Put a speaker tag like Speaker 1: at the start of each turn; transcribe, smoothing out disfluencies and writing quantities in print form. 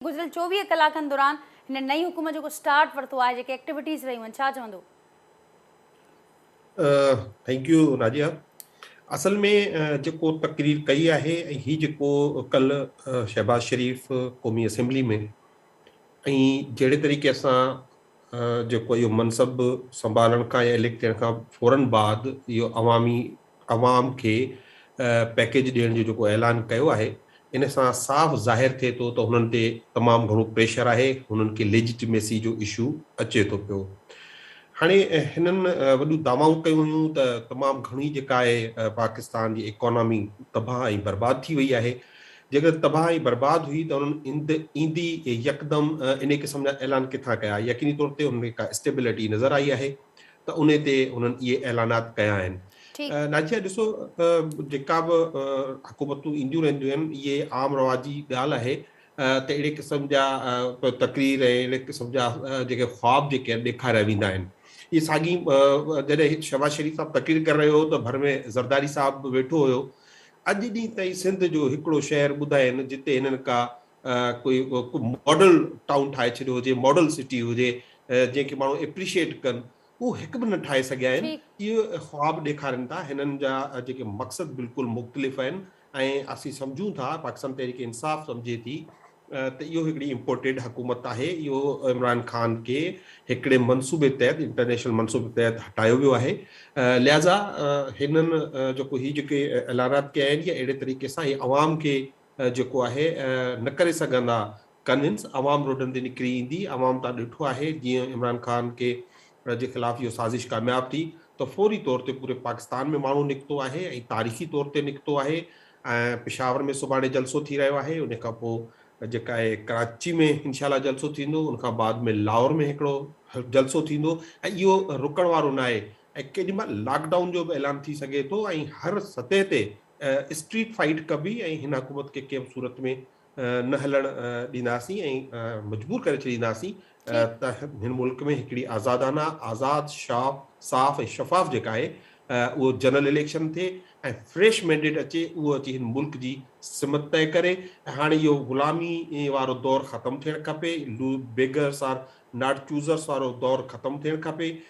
Speaker 1: گذريل 24 ڪلاڪن دوران هن نئين حڪومت جيڪو اسٽارٽ ورتو آهي، جيڪي ايڪٽيوٽيز رهيون آهن، ڇا چوندو؟
Speaker 2: Thank you Nazia. اصل ۾ جيڪو تقرير ڪئي آهي ۽ هي جيڪو ڪل شهباز شريف قومي اسيمبلي ۾ ۽ جهڙي طريقي سان جيڪو اهو منصب سنڀالڻ کان يا اليڪٽ ٿيڻ کان فورن بعد اهو عوامي عوام کي پيڪيج ڏيڻ جو جيڪو اعلان ڪيو آهي ان سان صاف ظاهر ٿئي ٿو ته هنن تي تمام گهڻو پريشر آهي، هنن کي ليجٽميسي جو اشو اچي ٿو پيو. هاڻي هنن وڏيون دعوائون ڪيون هيون ته تمام گهڻي جيڪا آهي پاڪستان جي ايڪانامي تباهه ۽ برباد ٿي وئي آهي. جيڪڏهن تباهه ۽ برباد هئي ته انهن ايندي يڪدم انهي قسم جا اعلان ڪٿان ڪيا؟ يقيني طور تي انهن کي ڪا اسٽيبلٽي نظر آئي آهي. ته انهي تي انهن اهي اعلانات ڪيا آهن. ناجيه ڏسو ته جيڪا به حڪومتون اينديون رهنديون آهن اهي عام رواجي ڳالهه آهي ته اهڙي قسم جا تقرير ۽ اهڙي قسم جا جيڪي خواب جيڪي آهن ڏيکاريا ويندا آهن. اهي ساڳي جڏهن شهباز شريف صاحب تقرير ڪري رهيو هو ته ڀر ۾ زرداري صاحب به ويٺو هيو. اڄ ڏينهن تائين سنڌ جو هڪڙو شهر ٻڌائين جتي هنن ڪا ڪوئي ماڊل ٽائون ٺاهي ڇڏيو هجي، ماڊل سٽي هجي، جنهن کي ماڻهو ايپريشيئيٽ ڪن، اهو هڪ به نه ٺاهي سگهيا آهن. اهي خواب ڏيکارين ٿا، هنن جا جيڪي مقصد بلڪل مختلف آهن ۽ اسين سمجهون ٿا، پاڪستان تحريڪ انصاف سمجهي ٿي ته اهو هڪڙي امپورٽيڊ حڪومت آهي، اهو عمران خان کي هڪڙي منصوبي تحت، انٽرنيشنل منصوبي تحت هٽايو ويو آهي، لهذا هنن جيڪو هي جيڪي اعلانات ڪيا آهن يا اهڙي طريقي سان هي عوام کي جيڪو آهي نه ڪري سگهندا ڪنوينس، عوام روڊن تي نڪري ايندي، عوام تان ڏٺو آهي جيئن عمران خان کي جي خلاف اهو سازش ڪامياب ٿي ته فوري طور تي پوري پاڪستان ۾ ماڻهو نڪتو آهي ۽ تاريخي طور تي نڪتو آهي ۽ پشاور ۾ سڀاڻي جلسو ٿي رهيو آهي ان کان پوء جيڪا آهي ڪراچي ۾ انشاء الله جلسو ٿيندو ان کان بعد ۾ لاهور ۾ هڪڙو جلسو ٿيندو ۽ اهو رڪڻ وارو ناهي ۽ ڪيڏي مهل لاڪ ڊائون جو به اعلان ٿي سگهي ٿو ۽ هر سطح تي اسٽريٽ فائيٽ ڪبي ۽ هن حڪومت کي ڪنهن به صورت ۾ نه هلڻ ڏينداسين ۽ مجبور ڪري ڇڏينداسين ته هن ملڪ ۾ هڪڙي آزادانه، آزاد، شاف، صاف ۽ شفاف جيڪا آهي اهو جنرل اليڪشن ٿئي ۽ فريش مينڊيٽ اچي اهو اچي هن ملڪ جي سمت طئي ڪري ۽ هاڻي اهو غلامي وارو دور ختم ٿيڻ کپي، بيگرس آر not choosers وارو دور ختم ٿيڻ کپي.